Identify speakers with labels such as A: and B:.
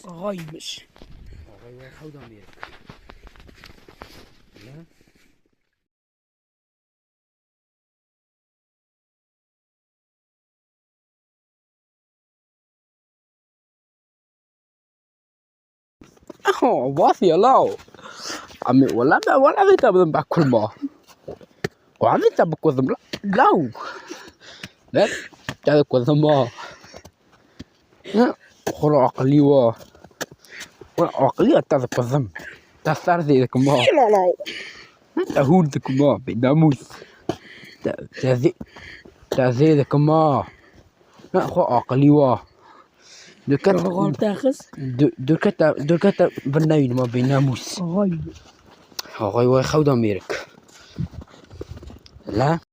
A: غايبش.
B: عمي ولا ولا بكل ما وعمي تبكل لا لا تبكل ما خرا عقلي عقلية تبكل تسترزي ما تهود ما بناموس تزيد ما خو عقلي وا دوكا دوكا بناين ما بناموس
A: غايبش.
B: غاي خوداميرك لا.